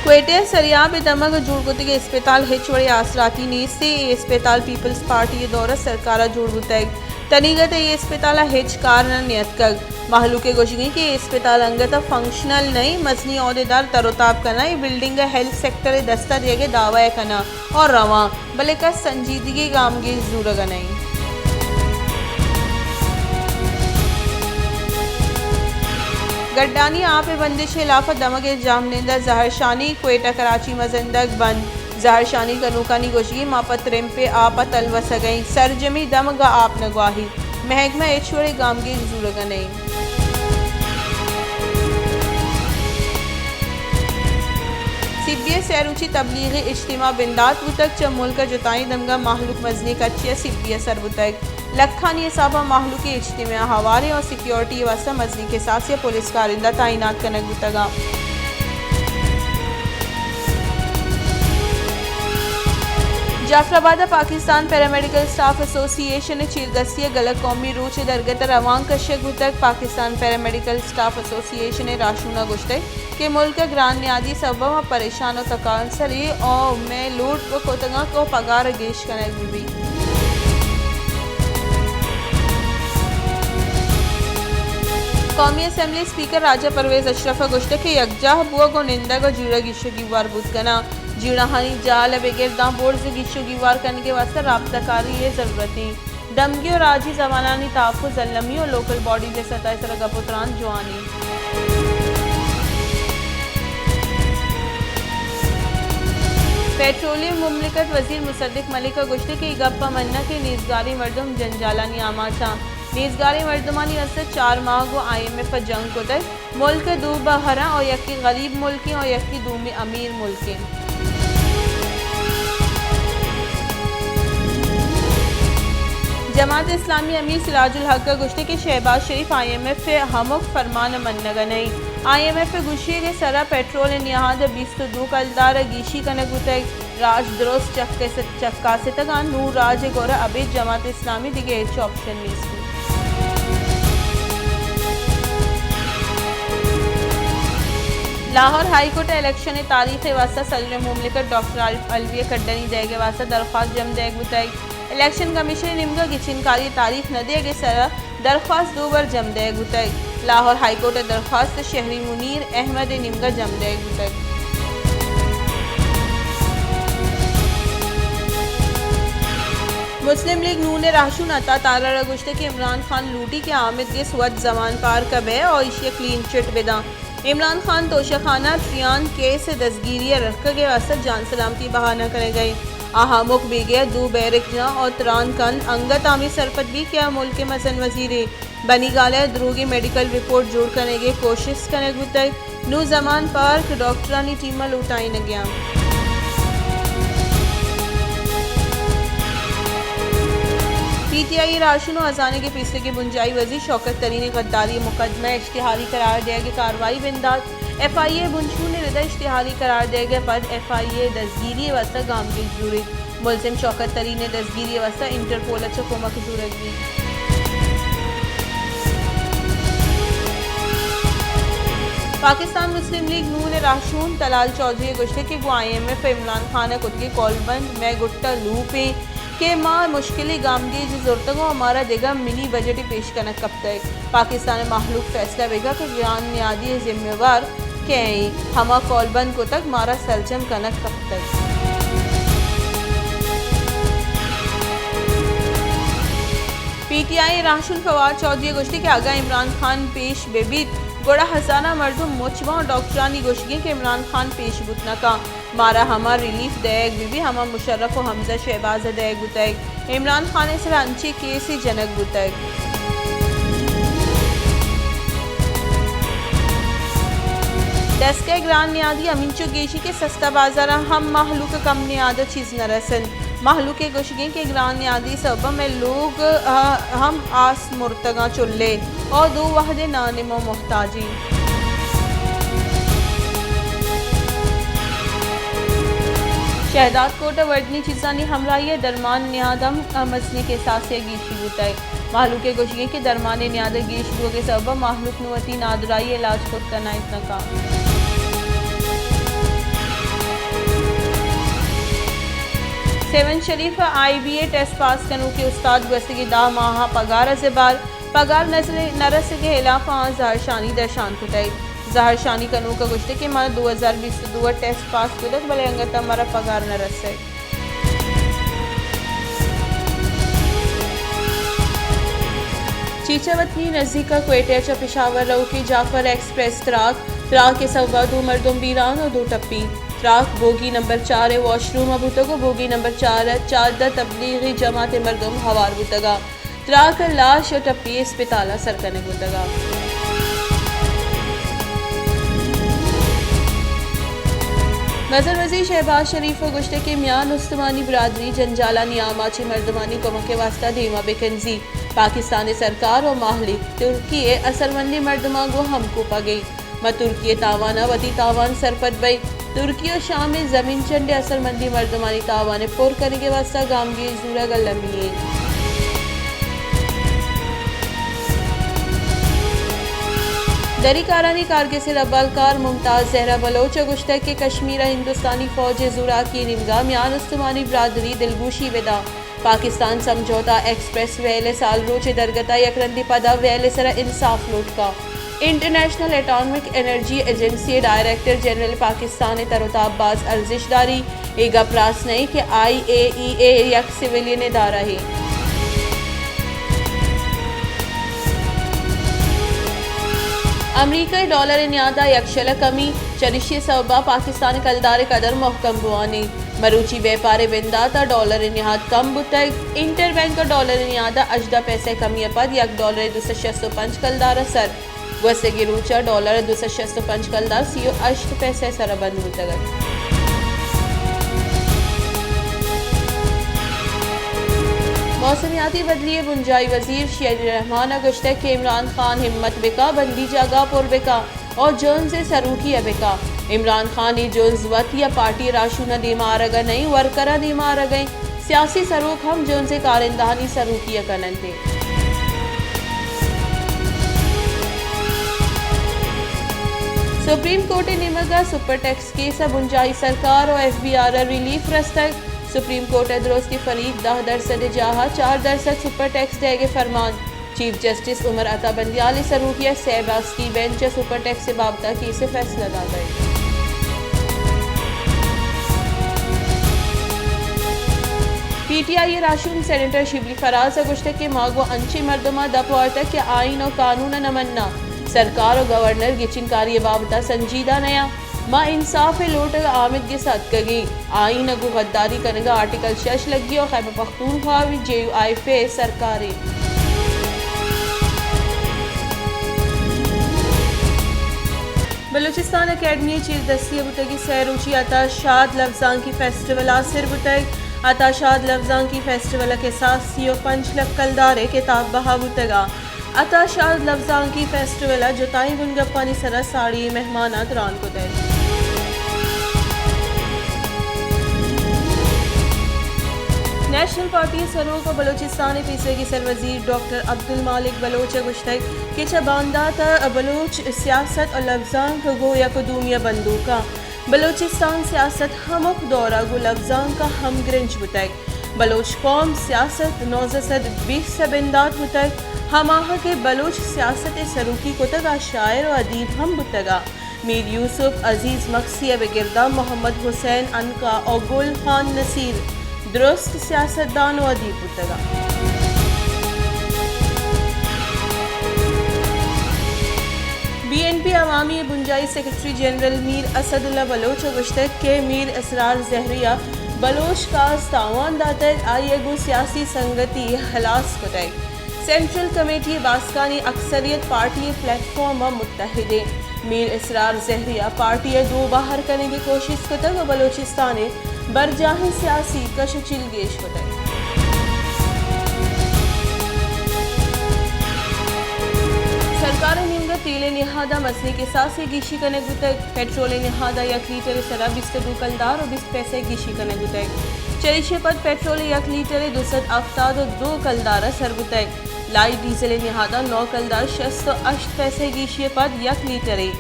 کوئٹہ ءِ سریاب ءِ دمگ ءَ جوڑ کتگیں اسپتال ہچ وڑیں آسراتی نیست ایں۔ اے اسپتال پیپلز پارٹی ءِ دور ءَ سرکار ءَ جوڑ بوتگ۔ تنیگت ءَ اے اسپتال ءَ ہچ کار نہ نیتکگ۔ مہلوک ءِ گوشگ ایں کہ اے اسپتال انگت ءَ فنکشنل نہ ایں، مزنیں عہدیدار تر ءُ تاب کناں، اے بلڈنگ ءَ ہیلتھ سیکٹر ءِ دست ءَ دیگ ءِ دعوی ءَ کناں اور رواں، بلے کس سنجیدگی گامگیج زورگ ءَ نہ ایں۔ گڈانی آپ ءِ بندش ءِ ہلاف ءَ دمگ ءِ جہمنند ءَ زہرشانی، کوئٹہ کراچی مزندگ بند۔ زہرشانی کنوکانی گوشگ ایں ما پہ ترمپ ءِ آپ ءَ تلوسگ ءَ ایں، سرجمیں دمگ ءَ آپ نہ گواہیت، محکمہ ہچ وڑیں گامگیج زورگ ءَ نہ ایں۔ سی بی ءِ سئے روچی تبلیغی اجتماع بندات بوتگ، چہ ملک ءِ جتائیں دمگ ءَ مہلوک مزنیں کچے ءَ سی بی ءَ سر بوتگ۔ لکھانی حساب ءَ مہلوک اے اجتماع ءَ ہوار ایں اور سیکیورٹی ءِ واستہ مزنیں کساسے ءَ پولیس کارندہ تعینات کنگ بوتگ اَنت۔ جعفر آباد ءَ پاکستان پیرامیڈیکل اسٹاف ایسوسی ایشن ءِ چیردستی ءَ گل ءَ قومی روچ ءِ درگت ءَ روانک کشگ بوتگ۔ پاکستان پیرامیڈیکل اسٹاف ایسوسی ایشن ءِ راہشون ءَ گوشتگ کہ ملک ءِ گران نیادی ءِ سبب ءَ ما پریشان ءُ تکانسر ایں ءُ مئے لوٹ بہ کتگاں کہ پگار ءَ گیش کنگ بہ بیت۔ قومی اسمبلی اسپیکر راجہ پرویز اشرف ءَ گوشتگ کہ یکجاہ بوگ ءُ نندگ ءُ جیڑہ گیش ءُ گیوار بوت کناں۔ جیڑہانی جال ءَ بگر داں برز گیش ءُ گیوار کنگ ءِ واستہ رابطہ کاری ءِ ضرورت ایں۔ دمگی ءُ راجی زبانانی تحفظ المی ءُ لوکل باڈیز ءِ سطح ءِ سرا گپ ءُ تران جوان ایں۔ پٹرولیم مملکت وزیر مصدق ملک ءَ گوشتگ کہ اے گپ ءَ منّگ کہ نیزگاریں مردم جنجالانی آماچ اَنت۔ نیزگاریں مردمانی واستہ چار ماہ گوں آئی ایم ایف ءَ جنگ کتگ۔ ملک ءِ دو بہر اَنت ءُ یکے غریب ملکے ءُ یکے دومی امیر ملکے۔ جماعت اسلامی امیر سراج الحق ءَ گوشتگ کہ شہباز شریف آئی ایم ایف ءِ ہمک فرمان ءَ منّگ ءَ نہ ایں۔ آئی ایم ایف ءِ گوشگ ءِ سرا پٹرول ءِ نہاد ءَ بیست ءُ دو کلدار ءَ گیشی کنگ بوتگ۔ راج درست چکس-، چکاستگ اَنت، نوں راج ءِ گور ءَ ابید جماعت اسلامی دگہ ہچ آپشن نیست ایں۔ لاہور ہائی کورٹ ءَ الیکشن ءِ تاریخ ءِ واستہ صدر مملکت ڈاکٹر عارف علوی ءِ کڈنی دئیگ ءِ واستہ درخواست جم دئیگ بوتگ۔ الیکشن کمیشن ءِ نیمگ ءَ گچینکاری ءِ تاریخ نہ دئیگ ءِ سرا درخواست دو بر جم دئیگ بوتگ۔ لاہور ہائی کورٹ ءِ درخواست شہری منیر احمد ءِ نیمگ ءَ جم دئیگ بوتگ۔ مسلم لیگ نون ءِ راہشون عطا تارڑ ءَ گوشتگ کہ عمران خان لوٹی کہ حامد گس وت زمان پارک ءَ بئے ءُ ایشی ءَ کلین چٹ بداں۔ عمران خان توشہ خانہ ٹریان کیس ءِ دزگیری ءَ رکگ ءِ واستہ جان سلامتی بہا نہ کنگ ءَ ایں۔ آ ہمک بیگہ ءَ دو بیرک جاں ءُ تران کنت، انگت ہمے سرپد بیت کہ آ ملک ءِ مزن وزیرے۔ بنی گالہ ءَ دروگیں میڈیکل رپورٹ جوڑ کنگ ءِ کوشست کنگ بوتگ، نوں زمان پارک ڈاکٹرانی ٹیم ءَ لوٹائینگ ءَ اَنت۔ پی ٹی آئی ءِ راہشون ءُ ہزانگ ءِ پیسریگیں بنجاہی وزیر شوکت ترین ءِ غداری ءِ مقدمہ ءَ اشتہاری قرار دئیگ ءِ کاروائی بندات۔ ایف آئی اے ءِ بنشون ءِ رد ءَ اشتہاری قرار دئیگ ءَ پد ایف آئی اے ءِ دزگیری ءِ واستہ گامگیج زوریت۔ ملزم شوکت ترین ءِ دزگیری ءِ واستہ انٹرپول ءَ چہ کمک زورگ بیت۔ پاکستان مسلم لیگ نون ءِ راہشون طلال چوہدری ءَ گوشتگ کہ گوں آئی ایم ایف ءَ عمران خان ءَ کتگیں کولبند مئے گٹ ءَ لوپ ایں کہ ما مشکلیں گامگیجے زرتگ ءُ مارا دگہ منی بجٹے پیش کنگ کپتگ۔ پاکستان ءِ مہلوک فیصلہ بہ کنت کہ گران نیادی ءِ ذمہ وار کئے ایں؟ ہما کولبند کتگ، مارا سرجم کنگ کپتگ۔ پی ٹی آئی ءِ راہشون فواد چوہدری ءَ گوشتگ کہ اگاں عمران خان پیش بہ بیت، گڑا ہزاراں مردم مچ باں۔ ڈاکٹرانی گوشگ ایں کہ عمران خان پیش بوت نہ کنت۔ مارا ہما ریلیف دئیگ بہ بیت، ہما مشرف ءُ حمزہ شہباز ءَ دئیگ بوتگ۔ عمران خان ءِ سرا انچیں کیسے جنگ بوتگ۔ دستگاہ گران نیادی ہمینچو گیشی کہ سستا بازار ءَ ہم مہلوک ءَ کم نیاد ءَ چیز نہ رسنت۔ مہلوک ءِ گوشگ ایں کہ گران نیادی ءِ سبب ءَ مئے لوگ ءَ ہم آس مرتگاں چلے ءُ دو وہد ءِ نان ءِ ما محتاج ایں۔ شہداد کوٹ ءَ وردنی چیزانی ہمراہی ءَ درمان نیاد ہم مزنیں کساسے ءَ گیشی بوتگ۔ مہلوک ءِ گوشگ ایں کہ درمان ءِ نیاد ءِ گیش بوگ ءِ سبب ءَ مہلوک نوں وتی نادراہی ءِ علاج کت کنائینت نہ کنت۔ سیون شریف ءَ آئی بی اے ٹیسٹ پاس کنوکیں استاد گوستگیں دہ ماہ ءَ پگار ءَ زبہر، پگار نہ رسگ ءِ ہلاپ ءَ آں زہرشانی درشان کتگ۔ زہرشانی کنوک ءَ گوشتگ کہ ما دو ہزار بیست ءُ دو ءَ ٹیسٹ پاس کتگ، بلے انگت ءَ مارا پگار نہ رسگ۔ چیچہ وطنی نزیک ءَ کوئٹہ ءَ چہ پشاور روکیں جعفر ایکسپریس تراک، تراک ءِ سوب ءَ دو مردم بیران ءُ دو ٹپی۔ تراک بوگی نمبر چار ءِ واش روم ءَ بوتگ ءُ بوگی نمبر چار ءَ چاردہ تبلیغی جماعت ءِ مردم ہوار بوتگ ءُ تراک ءِ لاش ءُ ٹپی اسپتال ءَ سر کنگ بوتگ ءَ۔ مزن وزیر شہباز شریف ءَ گوشتگ کہ میان استمانی برادری جنجالانی آماچیں مردمانی کمک ءِ واستہ دیم ءَ بہ کنزی۔ پاکستان ءِ سرکار ءُ ماہلیک ترکی ءِ اثرمندیں مردماں گوں ہمکوپگ ایں۔ ما ترکی ءِ تاوان ءَ وتی تاوان سرپد بئیں۔ ترکی ءُ شام ءِ زمین چنڈ ءِ اثرمندیں مردمانی تاوان ءِ پر کنگ ءِ واستہ گامگیج زورگ المی ایں۔ دری کارانی کارگس ءِ لبالکار ممتاز زہرا بلوچ ءَ گوشتگ کہ کشمیر ءَ ہندوستانی فوج ءِ زوراکی ءِ نیمگ ءَ میان استمانی برادری دلگوشی بہ داں۔ پاکستان سمجھوتہ ایکسپریس ویل ءِ سالروچ ءِ درگت ءَ یک رندے پدا ویل ءِ سرا انصاف لوٹ کا۔ انٹرنیشنل اٹامک انرجی ایجنسی ءِ ڈائریکٹر جنرل پاکستان ءِ تر ءُ تاب باز ارزشت داری، اے گپ راست نہ ایں کہ آئی اے ای اے یک سویلین ادارہ ایں۔ امریکہ ءِ ڈالر ءِ نیاد ءَ یک شل ءِ کمی، چریشی ءِ سوب ءَ پاکستان ءِ کلدار ءِ قدر مھکم بوان ایں۔ مروچی بیپار ءِ بندات ءَ ڈالر ءِ نیاد کم بوتگ۔ انٹر بینک ءَ ڈالر ءِ نیاد ءَ ہژدہ پیسہ ءِ کمی ءَ پد یک ڈالر ءِ دو سد شست ءُ پنچ کلدار ءَ سر۔ گوستگیں روچ ءَ ڈالر ءِ دو سد شست ءُ پنچ کلدار سی ءُ ہشت پیسہ ءِ سرا بند بوتگ ات۔ موسمیاتی بدلی ءِ بنجاہی وزیر شیری رحمان ءَ گوشتگ کہ عمران خان ہمت بکا، بندی جاگہ پر بکا۔ او جونز ءِ سروکی ءَ بکا۔ عمران خان ءِ جونز وت یا پارٹی ءِ راہشون ءَ دیما آرگ ءَ نہ ایں، ورکر ءَ دیما آرگ ءَ ایں۔ سیاسی سروک ہم جونز ءِ کارندہانی سروکی ءَ کن انت۔ سپریم کورٹ ءِ نیمگ ءَ سپر ٹیکس کیس ءَ بنجاہی سرکار ءُ ایف بی آر ءَ ریلیف رستگ۔ سپریم کورٹ ءِ درستیں فریق دہ درسد ءِ جاہ ءَ چار درسد سپر ٹیکس دئیگ ءِ فرمان۔ چیف جسٹس عمر عطا بندیال ءِ سروکی ءَ سئے باسکی بینچ ءَ سپر ٹیکس ءِ بابت ءَ کیس ءِ فیصلہ داتگ۔ پی ٹی آئی ءِ راہشون سینیٹر شبلی فراز ءَ گوشتگ کہ ما گوں انچیں مردماں دپ وارتگ کہ آئین ءُ قانون ءَ نہ مناں، سرکار ءُ گورنر گچینکاری ءِ بابت ءَ سنجیدہ نیاں۔ ما انصاف ءِ لوٹگ ءَ آمدگس ءَ اتکگیں۔ آئین ءَ گوں غداری کنگ ءَ آرٹیکل شش لگی ءُ خیبر پختونخوا ءِ جے یو آئی ایف اے ءِ سرکار ایں۔ بلوچستان اکیڈمی ءِ چیردستی ءَ بوتگیں سئے روچی عطا شاد لبزانکی فیسٹیول آسر بوتگ۔ عطا شاد لبزانکی فیسٹیول ءِ کساس سی ءُ پنچ لکھ کلدار ءِ کتاب بہا بوتگ ءُ عطا شاد لبزانکی فیسٹیول ءَ جتائیں بنگپانی سرا ساڑی مہماناں تران کتگ۔ نیشنل پارٹی ءِ سروک ءُ بلوچستان ءِ پیسریگیں سروزیر ڈاکٹر عبدالمالک بلوچ ءَ گوشتگ کہ چہ باندات ءَ بلوچ سیاست ءُ لبزانک گوں یک ءُ دومی ءَ بندوک اَنت۔ بلوچستان سیاست ہمک دور ءَ گوں لبزانک ءَ ہمگرنچ بوتگ۔ بلوچ قوم سیاست نوزدہ سد بیست ءَ بندات بوتگ، ہماہگ ءَ بلوچ سیاست ءِ سروکی کتگ ءُ شاعر ءُ ادیب ہم بوتگ ءُ میر یوسف، عزیز مکسی ءَ بگر داں محمد حسین عنقا ءُ گل خان نصیر درست سیاستدان ءُ ادیب بوتگ ءُ بی این پی عوامی ءِ بنجاہی سیکرٹری جنرل میر اسد اللہ بلوچ ءَ گوشتگ کہ میر اسرار زہری ءَ بلوچ کاس تاوان داتگ، آئی ءَ گوں سیاسی سنگتی ہلاس کتگ۔ سینٹرل کمیٹی ءِ باسکانی اکثریت پارٹی ءِ پلیٹ فارم ءَ متحد ایں۔ میر اسرار زہری ءَ پارٹی ءَ دوبہر کنگ ءِ کوشست کتگ ءُ بلوچستان ءِ برجاہیں سیاسی کش ءُ چیل گیش کتگ۔ سرکار ءِ نیمگ ءَ تیل ءِ نہاد ءَ مزنیں کساسے گیشی کنگ بوتگ۔ پٹرول ءِ نہاد ءَ یک لیٹر ءِ سرا بیست ءُ دو کلدار ءُ بیست پیسہ گیشی کنگ بوتگ۔ چریشی ءَ پد پٹرول ءِ یک لیٹرے دو سد ہفتاد ءُ دو کلدار ءَ سر بوتگ۔ لائٹ ڈیزل ءِ نہاد ءَ نو کلدار شست ءُ ہشت پیسہ گیشی ءَ پد یک لیٹرے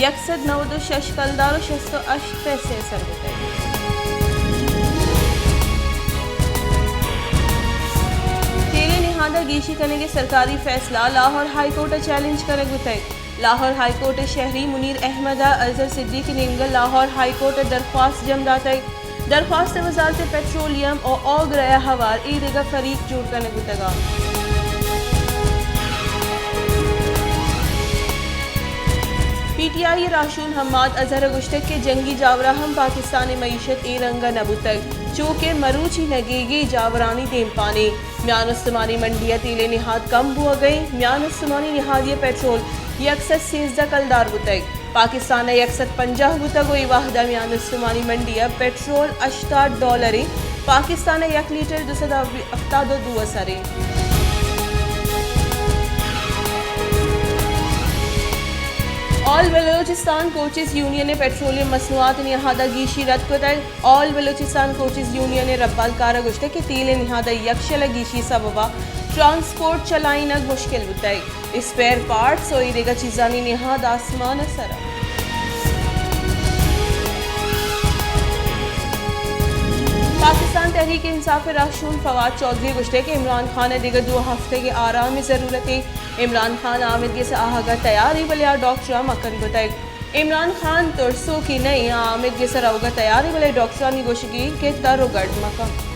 یک سد نود ءُ شش کلدار ءُ شست ءُ ہشت پیسہ ءَ سر بوتگ۔ گیشی کنگ ءِ سرکاری فیصلہ لاہور ہائی کورٹ ءَ چیلنج کنگ بوتگ۔ لاہور ہائی کورٹ ءِ شہری منیر احمد ءَ اظہر صدیقی ءِ نیمگ ءَ لاہور ہائی کورٹ ءَ درخواست جم داتگ۔ درخواست ءَ وزارت پٹرولیم ءُ اوگرہ ءَ ہوار اے دگہ فریق جوڑ کنگ بوتگ۔ پی ٹی آئی ءِ راہشون حماد اظہر ءَ گوشتگ کہ جنگی جاوراں ہم پاکستان ءِ معیشت اے رنگ ءَ نہ بوتگ، چو کہ مروچی نگیگی جاورانی دیمپانے۔ میان استمانی منڈی ءَ تیل ءِ نہاد کم بوگ ءَ انت۔ میان استمانی نہادی ءَ پٹرول یک سد سیزدہ کلدار بوتگ، پاکستان ءَ یک سد پنجاہ بوتگ ءُ اے وہد ءَ میان استمانی منڈی ءَ پٹرول ہشتاد ڈالر انت، پاکستان ءَ یک لیٹر دو سد ہفتاد ءُ دو ءَ سر انت۔ آل بلوچستان کوچز یونین ءَ پٹرولیم مصنوعات ءِ نہاد ءَ گیشی رد کتگ۔ آل بلوچستان کوچز یونین ءِ ربالکار ءَ گوشتگ کہ تیل ءِ نہاد ءَ یکشل ءِ گیشی ءِ سبب ءَ ٹرانسپورٹ چلائینگ مشکل بوتگ، اسپیئر پارٹس ءُ اے دگہ چیزانی نہاد آسمان ءِ سر ءَ۔ پاکستان تحریک انصاف ءِ راہشون فواد چوہدری ءَ گوشتگ کہ عمران خان ءَ دگہ دو ہفتگ ءِ آرام ءِ ضرورت انت۔ عمران خان ءَ آمید گس ءَ آہگ ءَ تیار انت، بلے آ ڈاکٹراں مکن کتگ۔ عمران خان ترسوکے نہ انت، آ آمید گس ءَ روگ ءَ تیار انت، بلے ڈاکٹرانی گوشگ انت کہ تر ءُ گڈ مکن۔